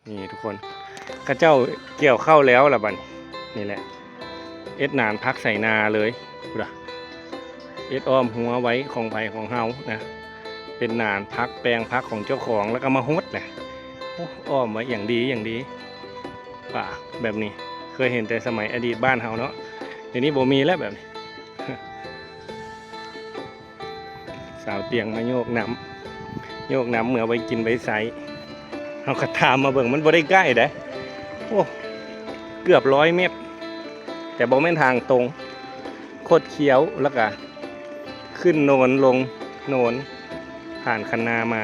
ນີ້ທຸກຄົນ ເຂົາເຈົ້າກ່ຽວເຂົ້າແລ້ວລະບັດນີ້ ນີ້ແຫຼະ ເຮັດໜານຜັກໃສ່ນາເລີຍ ພຸ້ນນະ ເຮັດອ້ອມຮົ້ວໄວ້ຂອງໃຜຂອງເຮົານະ ເປັນໜານຜັກແປງຜັກຂອງເຈົ້າຂອງ ແລ້ວກໍມາຫົດແຫຼະ ໂອ້ ອ້ອມໄວ້ຢ່າງດີຢ່າງດີ ປ່າແບບນີ້ ເຄີຍເຫັນແຕ່ສະໄໝອະດີດບ້ານເຮົາເນາະ ດຽວນີ້ບໍ່ມີແລ້ວແບບນີ້. ສາວຕຽງມາໂຍກນ້ຳ ໂຍກນ້ຳເມືອໄວ້ກິນໄວ້ໃຊ້ ເຮົາກໍຕາມມາເບິ່ງ ມັນບໍ່ໄດ້ໃກ້ເດ້ ໂອ້ ເກືອບຮ້ອຍແມັດ ແຕ່ບໍ່ແມ່ນທາງຕົງ ຄົດຄ້ຽວ ແລ້ວກະຂຶ້ນໂນນລົງໂນນ ຜ່ານຄັນນາມາ